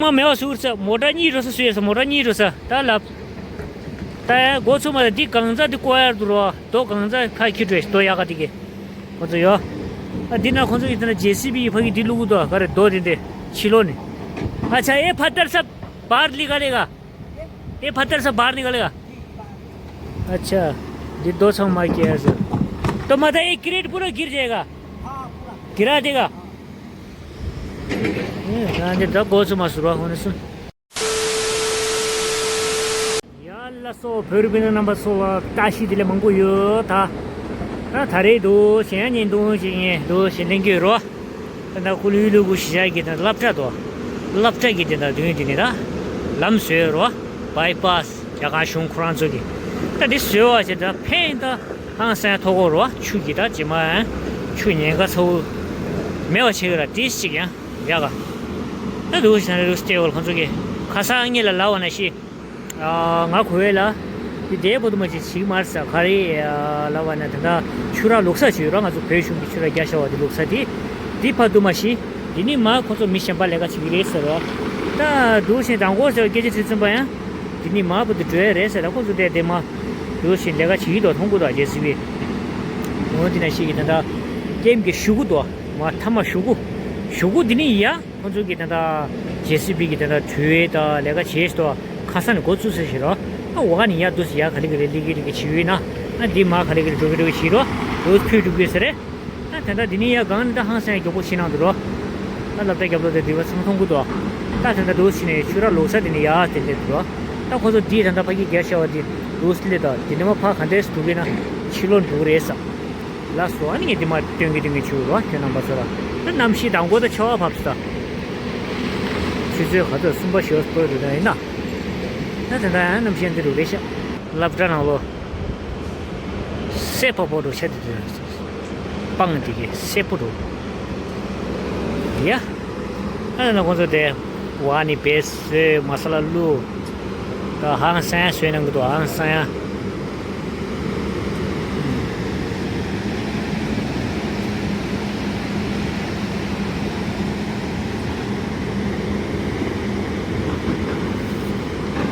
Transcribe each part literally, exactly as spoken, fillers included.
མ་མེད་པ་བཟོ་གི་རེད་ཟེར། མོ་ཊ་གཉིས་འགྲོ་ས་བཟོས་ཡོད་ཟེར། མོ་ཊ་གཉིས་འགྲོ་ས། ད་ལབ། ད་ཡ་འགོ་ཚུགས་མ་ད་འདི་གང་ཚ་འདི་བཀོག་ཡར་འདུག་རོ། རྡོ་གང་ཚ་ཁ་ཁྱི་འགྲོས་རྡོ་ཡག་ག་དེ་གི་ཁོ་ཚོ་ཡོད། ཨ་འདི་ན་ཁོ་ཚོ་ཡིན་ད་ན་ཇེ་སི་བི་ཡི་ཕ་གི་འདི་བླུག་གི་འདུག་ག་རེ་རྡོ་དེ་འདྲས་ཕྱི་ལོགས་ནས། ཨ་ཆ་ཨེ་ཕ་ཏར་ས་བར་ལི་ག་ལེ་ག་ཨེ་ཕ་ཏར་ས་བར་ནི་ག་ལེ་ག་ཨ་ཆ། འདི་རྡོ་ཚང་མ་སྐྱེལ་ཟེར། ཏོ་མ་ད་ཨེ་ཀི་རེ་ཊི་པུ་ར་གིར་ཇེ་ག་གི་ར་དེ་ག་ཨེ་རང་འདི་ད་འགོ་ཚུགས་མ་ཟུར་བ་ཧོ་ནི་སུ། ཡ་ལ་སོ་བོད་རིགས་སྤུན་ཟླ་རྣམ་པ་ཚོ་ལ་བཀྲ་ཤིས་བདེ་ལེགས་མང་པོ་ཡོད་ད། ད་ད་རེས་འདུག་གཞན་ཉིན་འདུག་ཞིག་ཡིན་འདུག་ཞིག་ལེན་གྱི་རོ། ད་ད་ཀུ་ལུ་ལུ་གུ་ཤི་ཡ་གི་ད་སློབ་གྲྭ་དོ། སློབ་གྲྭ་གི་དེ་ད་དུས་དེ་ནི་ད་ལམ་བཟོས་རོ། བྷའི་པཱ་སི་རྒྱ་གར་གཞུང་ཁོ་རང་ཚོ་གི། ད་འདི་བཟོས་བ་ཞེ་ད་ཕན་ད་ཧང་སང་ཐོག་གོ་རོ། ཆུ་གི་ད་ཇི་མ་ཆུ་ཉེན་ཁ་ཚ་བོ་མེད་པ་བྱེད་གི་ར་ཏིས་ཅིག་ཡང་ཡ་ག་ད་འདུག་ཞེ་ན་འདུག་སྟེ་བོ་ཁོང་ཚོ་གི་ཁ་སང་ངེད་ལ་ལབ་པ་ན་ཤི། ང་གོ་བས་ལ། དེ་དེའི་པོ་ཏུ་མ་ཅིག་ཞིག་མར་ས་ག་རེ་ལབ་པ་ན་ད་ལྟ་ཆུ་རགས་ལོག་ས་ཞུས་རོགས། ང་ཚོ་བོད་གཞུང་གི་ཆུ་རགས་བརྒྱ་ཤ་བ་དེ་ལོག་ས་དེ། དེ་ཕ་ཏུ་མ་ཤི། དེ་ནི་མ་ཁོ་ཚོ་མི་གཞན་པ་ལས་ཀ་བྱེད་ཀྱི་རེད་ཟེར་རོ། ད་འདུག་ཞིང་དང་གོ་ཟེར་སྐད་ཆ་དྲིས་ཚུན་པ་ཡང་། དེ་ནི་མ་པོ་དུ་འགྲོ་ཡ་རེད་ཟེར་ལ་ཁོ་ཚོ་བསྡད་དེ་མ། འདུག་ཞིང་ལས་ཀ་བྱེད་ཀྱི་འདུག་མཐོང་གི་འདུག་ཇེ་སི་བི། འོ་དེ་ན་ཤི་གི་ད་ལྟ་ཀེམ་གི་ཞུ་གུ་འདུག་མ་ཐ་མ་ཞུ་གུ། ཞུ་གུ་དེ་ནི་ཡ། ཁོང་ཚོ་གིས་ད་ལྟ་ཇེ་སི་བི་གིས་ད་ལྟ་དུས་ད་ལས་ཀ་བྱེད་ཤི་ཏོ། ཁ་སང་ནས་འགོ་བཙུགས་ཟེར་ཞིག་རོ། ཨ་འོག་ནས་ཡར་འདུག་སེ་ཡར་ག་ལེ་ག་ལེ་ལི་གི་ལི་གི་བྱེད་ཡོད་ན། ཨ་འདི་མར་ག་ལེ་ག་ལེ་འགྲོ་གི་འགྲོ་གི་བྱེད་རོ། འོ་ཁོས་འགྲུབ་གི་ཟེར་རེད། ཨ་ད་ལྟ་འདི་ནས་ཡར་སྒང་ནས་ད་ཧང་སང་མགྱོགས་པོ་ཕྱིན་གནང་འདུག་རོ། ཨ་སློབ་གྲྭ་རྒྱབ་ལོགས་དེ་འདི་བ་ཚང་མཐོང་གི་འདུག་ད་ད་ལྟ་འདུག་སེ་ནས་ཆུ་རགས་ལོག་ས་དེ་ནས་ཡར་དེ་སླེབས་འདུག་ད་ཁོ་ཚོ་འདི་ད་ལྟ་ཕ་གི་རྒྱ་ཤ་བ་འདི་འདུག་སེ་སླེབས་ད་དེ་ནས་མ་ཕ་ག་འདྲས་སེ་འགྲོ་གི་ན་ཕྱི་ལོགས་འགྲོ་གི་རེད་ས། ལགས་སོ། ཨ་ནི་ངས་འདི་མ་སྟོན་གི་སྟོན་གི་བྱུང་རོ། ཁྱོད་རྣམ་པ་ཚོ་ལ་ད་གནམ་གཤིས་དང་པོ་ད་ཆར་པ་བབས་སོང་། ད་ཆུ་ཚོད་ག་ཚོད་གསུམ་པ་ཞོགས་སུ་སྤོས་འགྲོ་ད་ཡིན་ན། ད་ད་ད་གནམ་གཤིས་འདི་རུ་རེད་ཤག་སློབ་གྲྭ་ནང་ལོ་སེར་པོ་པོ་འགྲོ་ཤག་དེ་དུས་སྤང་དེ་གི་སེར་པོ་འགྲོ་ཡ། ཨ་ན་ཁོང་ཚོ་དེ་བ་ནི་བེ་སོས་མ་ས་ལ་བླུགས། ད་ཧང་སང་བཟོས་གནང་གི་འདུག་ཧང་སང་ཡ།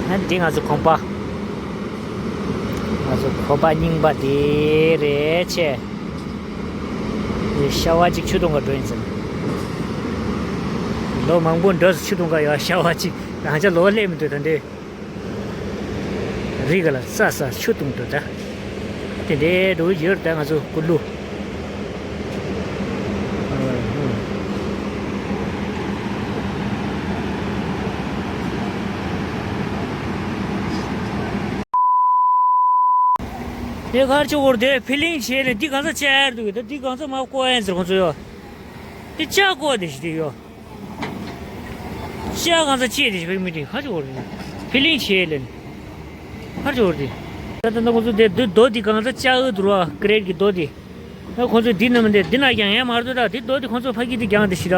ཨ་འདི་ང་ཚོ་གོམ་པ། ང་ཚོ་གོམ་པ་རྙིང་པ་དེ་རེད་ཆེ། ཤ་བ་གཅིག་ཆུ་འཐུང་ག་འགྲོ་ཡིན་ཟེར། ལོ་མང་པོ་འགྲོ་ཟེར་ཆུ་འཐུང་ག་ཡོད་ཤ་བ་གཅིག་རང་ཅག་ལོ་སླེབས་མི་འདུག་ད་འདི། རི་ག་ལ་ས་ས་ཆུ་བཏུང་འགྲོ་ད། དེ་འདྲའི་འགྲོ་ཡོད་ད་ང་ཚོ་ཀུ་ལུ། དེ་གར་ཆུ་འོར་དེ་ཕི་ལིང་བྱས་ནས་འདི་གང་ས་བཅར་འདུག་ད་འདི་གང་ས་མ་བཀོག་ཡན་ཟེར་ཁོང་ཚོ་ཡོད། དེ་ལྕགས་བཀོག་དེ་ཞིག་དེ་ཡོད། ཤ་གང་ས་ཅི་རེད་ཕེ་མི་དེ་ཧ་ཅོ་རེད། ཕི་ལིང་ཆེ་ལེན། ཧ་ཅོ་རེད། ད་ད་ད་ཁོང་ཚོ་དེ་རྡོ་རྡོ་དེ་གང་ས་ལྕགས་འུ་དུ་ར་ཀི་རེད་ཀྱི་རྡོ་དེ། ད་ཁོང་ཚོ་འདི་ནང་མི་འདི་འདི་ན་རྒྱང་ཡང་མ་རྡོ་ད་དེ་རྡོ་དེ་ཁོང་ཚོ་ཕ་གི་དེ་རྒྱང་དེ་ཤི་ར།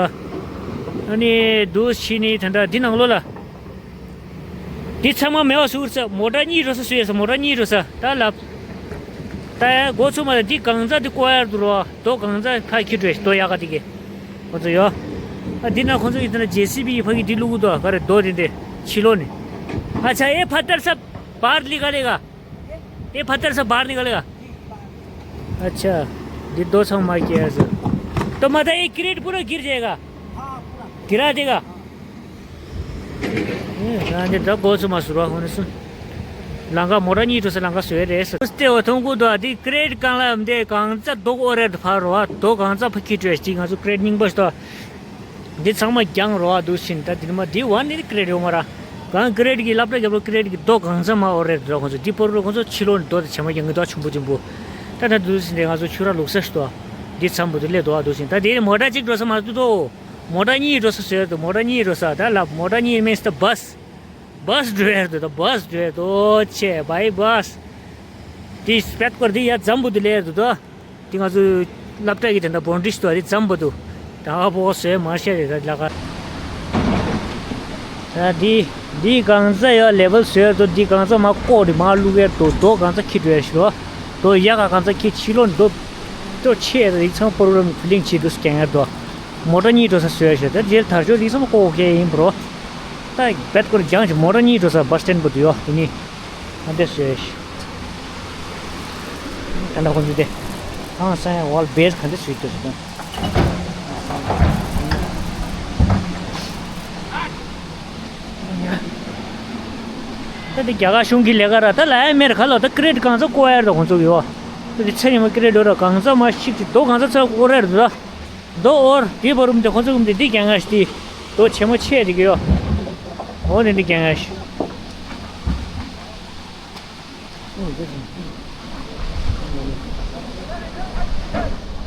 ཨ་ནི་རྡོ་ཤི་ནི་ད་ད་འདི་ནང་ལོ་ལ། འདི་ཚང་མ་མེད་པ་བཟོ་གི་རེད་ཟེར། མོ་ཊ་གཉིས་འགྲོ་ས་བཟོས་ཡོད་ཟེར། མོ་ཊ་གཉིས་འགྲོ་ས་ད་ལབ། ད་ཡ་འགོ་ཚུགས་མ་ད་འདི་གང་ཚ་འདི་བཀོག་ཡར་འདུག་རོ། རྡོ་གང་ཚ་ཁ་ཁྱི་འགྲོས་རྡོ་ཡག་ག་དེ་གི་ཁོ་ཚོ་ཡོད། ཨ་འདི་ན་ཁོ་ཚོ་ཡིན་ད་ན་ཇེ་སི་བི་ཕ་གི་འདི་བླུག་གི་འདུག་ག་རེ་རྡོ་དེ་འདྲས་ཕྱི་ལོགས་ནས། ཨ་ཆ་ཨེ་ཕ་ཏར་ས་བར་ལི་ག་ལེ་ག་ཨེ་ཕ་ཏར་ས་བར་ལི་ག་ལེ་ག་ཨ་ཆ། འདི་རྡོ་ཚང་མ་སྐྱེལ་ཟེར། ཏོ་མ་ད་ཨེ་ཀི་རེ་ཊི་པུ་ར་གིར་ཇེ་ག་གི་ར་དེ་ག་ཨེ་རང་དེ་ད་འགོ་ཚུགས་མ་ཟུར་བ་ཧོ་ནི་སུ། ལང་ཀ་མོ་ཊ་གཉིས་འགྲོ་ས་ལང་ཀ་བཟོས་རེད་ཟེར། སྟེ་འོ་མཐོང་གི་འདུག་ཨ། དེ་ཀི་རེ་ཊི་གང་ལ་འདི་གང་ཚ་རྡོ་འོ་རེད་ཕར་རོ། རྡོ་གང་ཚ་ཕ་གི་སྤྲོད་ཅིག་ང་ཚོ་ཀི་རེ་ཊི་རྙིང་པ་ཞིག་འདུག་འདི་ཚང་མ་རྒྱང་རོ་ཨ་འདུག་ཕྱིན་ད་འདི་ནི་མ་འདི་བ་ནི་ཀི་རེ་ཊི་ཡོད་མ་ར། གང་ཀི་རེ་ཊི་གི་སློབ་གྲྭ་རྒྱབ་ལོ་ཀི་རེ་ཊི་གི་རྡོ་གང་ཚ་མ་འོ་རེད་འདུག་ཁོང་ཚོ་འདི་པོ་རོ་ཁོང་ཚོ་ཕྱི་ལོགས་ནས་རྡོ་དེ་བྱེ་མ་རྒྱང་གི་འདུག་ཆུང་པོ་ཆུང་པོ། ད་ད་འདུག་ཕྱིན་དེ་ང་ཚོ་ཆུ་ར་ལུག་ས་ཞིག་འདུག་འདི་ཚང་པོ་དེ་སླེབས་འདུག་ཨ་འདུག་ཕྱིན་ད་དེ་མོ་ཊ་གཅིག་འགྲོ་ས་མ་འདུག་དོ། མོ་ཊ་གཉིས་འགྲོ་ས་བཟོས་འདུག་མོ་ཊ་གཉིས་འགྲོ་ས་ད་ལབ། མོ་ཊ་གཉིས་མིན་སི་ད་བྷ་སི། བྷ་སི་འགྲོ་ཡར་འདུག་ད་བྷ་སི་འགྲོ་ཡར་འདུག་ཆེ་བྷའི་བྷ་སི། དེ་སྤེད་ཀོར་དེ་ཡ་འཛམ་བུ་དུ་ལེར་འདུག་ད། དེ་ང་ཚོ་སློབ་གྲྭ་གི་དེ་འདྲ་བོན་ཌི་ཤི་འདུག་དེ་འཛམ་བུ་དུ། ད་བོ་སོས་མར་ཤ་རེད་ད་ལ་ཀ་ད་དེ་དེ་གང་ཚ་ཡ་ལེ་བལ་བཟོས་འདུག་དེ་གང་ཚ་མ་ཀོ་དེ་མ་བླུག་ཡར་འདུག་རྡོ་གང་ཚ་ཁྱི་འགྲོ་ཡར་ཤི་རོ། རྡོ་ཡ་ག་གང་ཚ་ཁྱི་ཕྱི་ལོགས་འདུག་རྡོ་ཆེ་རེད་ཚང་པོ་རོ་རམ་ཕི་ལིང་བྱེད་འདུག་སྐྱེ་ངར་འདུག་མོ་ཊ་གཉིས་འགྲོ་ས་བཟོས་ཤག་ད་རྗེས་དར་ལྕོག་འདི་ཚང་མ་ཀོ་ཁེ་ཡིན་པ་རོ། ད་བེད་སྐོར་སྦྱངས་ཤིག་མོ་ཊ་གཉིས་འགྲོ་ས་བྷ་སི་སི་ཊེན་ཌི་པོ་དུ་ཡོད་དེ་ནི། ཨ་འདྲས་བཟོས་ཤིག་ད་ལྟ་ཁོང་ཚོས་དེ། ཧང་སང་ཝལ་བེ་སི་ག་འདྲས་བཟོས་འདུག་ཟེར། ད་འདི་རྒྱ་གར་གཞུང་གི་ལས་ཀ་ར། ད་ལ་ཡ་མེར་ཁ་ལོ་ད་ཀི་རེ་ཊི་གང་ཚ་བཀོ་ཡར་ད་ཁོང་ཚོ་གི་ཡོ། ད་འདི་ཚེ་ཉི་མ་ཀི་རེ་ཊི་འགྲོ་ར་གང་ཚ་མ་ཤིག་ཅིག་རྡོ་གང་ཚ་ཚ་བཀོ་རེར་འདུག་ད། རྡོ་འོར་དེ་བར་རུམ་དེ་ཁོང་ཚོ་གུམ་དེ་འདི་རྒྱ་གར་ཞིག་དེ་རྡོ་ཆེན་མོ་ཆེ་རིག་ཡོ། འོ་དེ་འདི་རྒྱ་གར་ཞིག་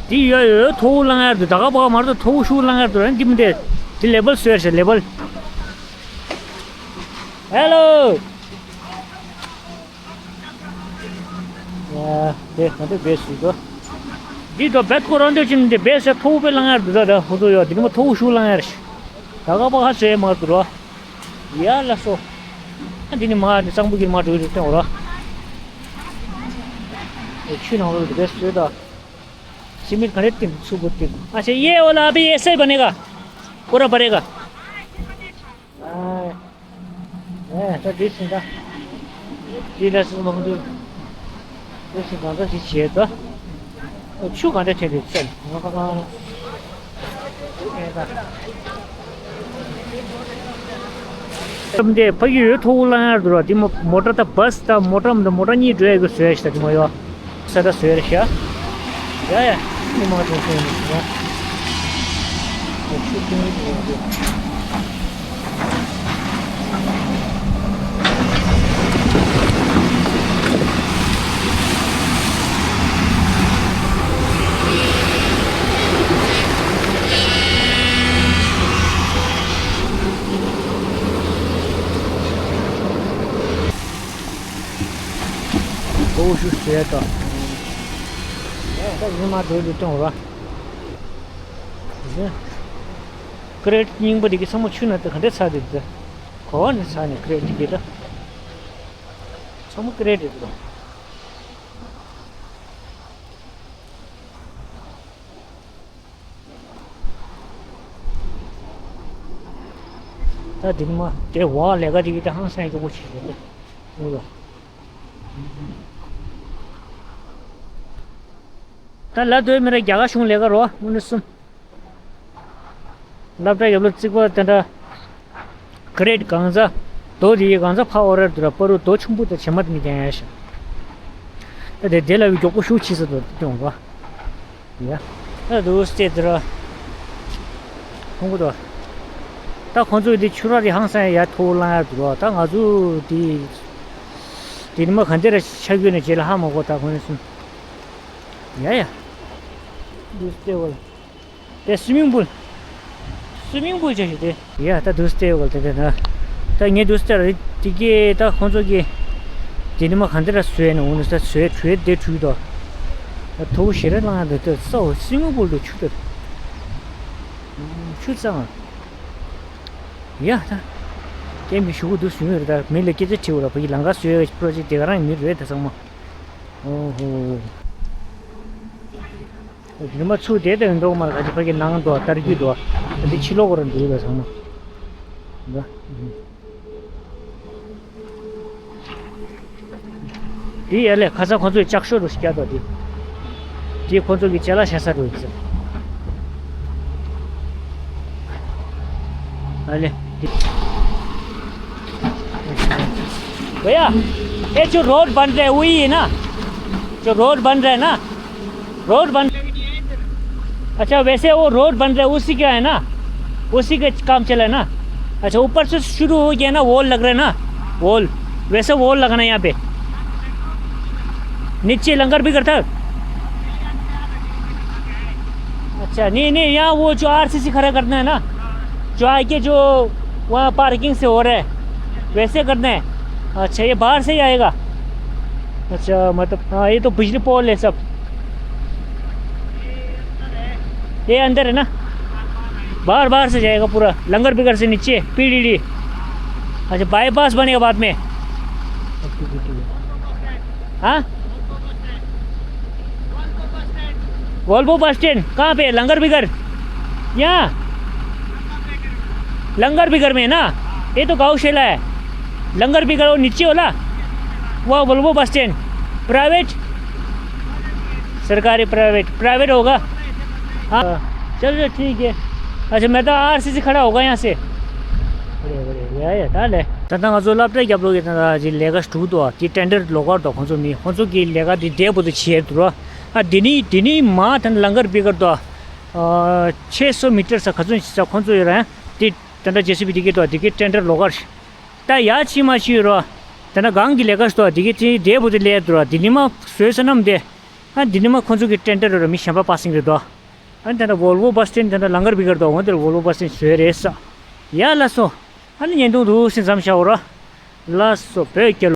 འདི་ཡོད་ཡོད་ཐོ་བོ་ལང་ཡར་དུ་ད་ག་པ་མར་དུ་ཐོ་བོ་ཤུ་ལང་ཡར་དུ་ར་འདི་མི་དེ་འདི་ལེ་བལ་སུ་ཡར་ཤ་ལེ་བལ། ཧེ་ལོ། ཡ་དེ་ང་དེ་བེ་སུ་དོ། འདི་དོ་བེད་ཁོ་རང་དོ་ཅིན་འདི་བེ་སེ་ཐོ་བོ་པེ་ལང་ཡར་དུ་ད་ད་ཧུ་དོ་ཡོད་འདི་མ་ཐོ་བོ་ཤུ་ལང་ཡར་ཤ་ད་ག་པ་ཧ་སེ་མར་དུ་རོ། ཡ་ལ་སོ། ཨ་འདི་ནི་མ་འདི་གཙང་པོ་གིར་མ་འགྲོ་རེད་སྟོན་འོ་ར། ཆུ་ནང་ལོགས་འདི་བེ་སོས་ད། སི་མིད་ག་རེ་བཏིང་ཚུགས་པོ་བཏིང་། अच्छा, ये वाला अभी ऐसे ही बनेगा, पूरा भरेगा। हाँ। हाँ, तो बीस मिनट। तीन दस मिनट। དེ་ཞིག་གང་འདྲ་ཞིག་བྱེད་དོ། ཆུ་གང་འདྲ་ཐོན་དུས་ཙམ། ཙམ་དེ་ཕ་གི་ཡོད་ཐོག་ལ་ཡར་འགྲོ་བ་དེ་མོ་མོ་ཊ་དང་བྷ་སི་དང་མོ་ཊ་མོ་ཊ་གཉིས་འགྲོ་ཡ་གི་བཟོས་ཤག་དེ་མོ་ཡོད། ས་ད་བཟོས་རེད་ཤག་ཡ་ཡ། མི་མང་ཐོང་ཐོང་ནི་ཡ། ཆུ་ཐོན་ཡོད་དེ། ལོ་ཤུ་ཟེར་ད། ད་ཉི་མ་དེ་ལས་སྟོན་ར། ཀི་རེ་ཊི་རྙིང་པ་དེ་གི་ཚང་མ་ཆུ་ནང་དུ་ག་འདྲ་ཚར་དེ་དུ། གོ་བ་ནས་ཚར་ནས་ཀི་རེ་ཊི་དེ་གི་ད། ཚང་མ་ཀི་རེ་ཊི་རེད་དོ། ད་དེ་ནི་མ་དེ་བ་ལས་ཀ་དེ་གི་ད་ཧང་སང་མགྱོགས་པོ་བྱེད་རེད་དོ། ད་ལ་དོའི་མི་ར་རྒྱ་གར་གཞུང་ལས་ཀ་རོ་དངོས་གནས་གསུམ། སློབ་གྲྭ་ཡོད་ལ་རྩིག་པ་དེ་འདྲ། ཀི་རེ་ཊི་གང་ཟ། རྡོ་དེ་ཡི་གང་ཟ་ཕ་འོ་ར་དུ་ར་པ་རུ་རྡོ་ཆུང་པོ་དང་བྱེ་མ་དེ་མི་ཀྱང་ཡ་ཤ། ད་དེ་དེ་ལ་བའི་མགྱོགས་པོ་ཤུགས་ཆེ་ས་དུ་སྟོན་པ། ཡ། ད་དུ་སྟེ་དེ་ར། ཁོང་གོ་དོ། ད་ཁོང་ཚོས་དེ་ཆུ་ར་དེ་ཧང་སང་ཡ་ཐོ་ལང་ཡ་དུ་ར་ད་ང་ཚོ་དེ། དེ་ནི་མ་ག་འདི་ར་ཆ་གོས་ནས་རྗེས་ལ་ཧ་མ་གོ་ད་ཁོང་ནས་གསུམ། ཡ་ཡ། དུ་སྟེ་བ། དེ་སུའི་མིང་པུལ། སུའི་མིང་པུལ་བྱ་ཞིག་དེ། ཡ་ད་དུ་སྟེ་བ་དེ་དེ་ན། ད་ངས་དུ་སྟེ་ར་དེ་གི་ད་ཁོང་ཚོ་གི། དེ་ནི་མ་ག་འདི་ར་སུ་ཡ་ནི་འོ་ནི་ད་སུ་ཡ་གྲུ་ཡ་དེ་གྲུ་དོ། ད་ཐོ་བོ་ཞེ་ར་ལང་ཡ་དེ་ད་ས་འོ་སུའི་མིང་པུལ་དུ་ཆུ་དེ། ཆུ་གཙང་ཨ། ཡ་ད། ཀེམ་གི་ཞུ་གུ་དུ་སུ་ཡོད་རེད་ད་མི་ལ་སྐད་ཆ་དྲིས་བ་ར་ཕ་གི་ལང་ཀ་སུ་ཡ་པྲོ་ཇེག་དེ་ག་རང་མི་རེད་ད་ཚང་མ། ཨོ་ཧོ། ཉི་མ་ཚུགས་བསྡད་དེ་འདུག་མ་རེད། ཁ་ཅིག་ཕ་གི་ནང་འདུག་དར་རྒྱུ་འདུག་འདི་ཕྱི་ལོགས་ཀོ་ར་འདུག་ལ་ཚང་མ། འདི་ཡ་ལས་ཁ་ས་ཁོ་ཚོའི་ལྕགས་ཤོག་རུ་སྐྱ་དོ་འདི། འདི་ཁོ་ཚོ་གི་ཅ་ལག་བཞག་ས་རུ་ཡིན་ཟེར། ཨ་ལེ། འདི། भैया, ये जो रोड बन रहा है, वही है ना? जो रोड बन रहा है ना? रोड बन, अच्छा, वैसे वो रोड बन रहा है, उसी का है ना? उसी का काम चला है ना? अच्छा, ऊपर से शुरू हो गया ना, वॉल लग रहा है ना? वॉल, वैसे वॉल लगाना यहाँ पे। नीचे लंगर भी करता है? अच्छा, नहीं, नहीं, यहाँ वो जो आरसीसी खड़ा करना है ना, जो आगे जो वहाँ पार्किंग से हो रहा है, वैसे करना है। अच्छा, ये बाहर से ही आएगा। अच्छा, मतलब, हाँ, ये तो बिजली पोल है सब। ये अंदर है ना, बाहर, बाहर से जाएगा पूरा, लंगर बिगर से नीचे पीडीडी। अच्छा, बाईपास बनेगा बाद में। हाँ, वोल्वो बस स्टैंड कहाँ पे है? लंगर बिगर, यहाँ लंगर बिगर में है ना? ये तो गांव शेला है। लंगर भी करो, नीचे वाला। वह वोल्वो बस स्टैंड। प्राइवेट? सरकारी प्राइवेट, प्राइवेट होगा। हाँ, चलो, चलो, ठीक है। अच्छा, मैं तो आरसीसी खड़ा होगा यहाँ से। बढ़िया, बढ़िया, या, या, डाल है। ད་ལྟ་ང་ཚོ་སློབ་གྲྭའི་རྒྱབ་ལོགས་ཀྱི་ད་ལྟ་ཅིག་ལས་ཀ་དྲུག་འདུག་དེ་ཊེན་ཌར་ལོག་གར་འདུག་ཁོང་ཚོ་མི་ཁོང་ཚོ་གི་ལས་ཀ་དེ་འདྲས་པོ་དེ་བྱས་འདུག་ཨ་དེ་ནི་དེ་ནི་མ་ད་ལྟ་ལང་ཀར་སྤི་ཀར་འདུག་ཨ་ཆེ་སོ་མི་ཊར་ས་ག་ཚོད་ཅིག་ས་ཁོང་ཚོ་ཡོད་ར། དེ་ད་ལྟ་ཇེ་སི་བི་དེ་གི་འདུག་དེ་གི་ཊེན་ཌར་ལོག་གར། ད་ཡ་ཕྱི་མ་ཕྱི་རོ། ད་ནི་གང་གི་ལས་ཀ་ཞིག་འདུག་དེ་གི་དེ་འདྲས་པོ་དེ་ལས་འདུག་དེ་ནི་མ་བཟོས་ས་རྣམས་དེ། ཨ་དེ་ནི་མ་ཁོང་ཚོ་གི་ཊེན་ཌར་རོ་མི་གཞན་པ་པ་སིང་རེད་འདུག་ཨ་ནི་ད་ལྟ་བོལ་བོ་བ་སི་སི་ཊེན་ཌི་ད་ལྟ་ལང་ཀར་སྤི་ཀར་འདུག་འོ་དེར་བོལ་བོ་བ་སི་སི་ཊེན་ཌི་བཟོས་རེད་ས། ཡ་ལགས་སོ། ཨ་ནི་ཉན་དུང་འདུག་སེ་མཚམས་བཞག་འོ་ར། ལགས་སོ་བོད་རྒྱལ་ལོ།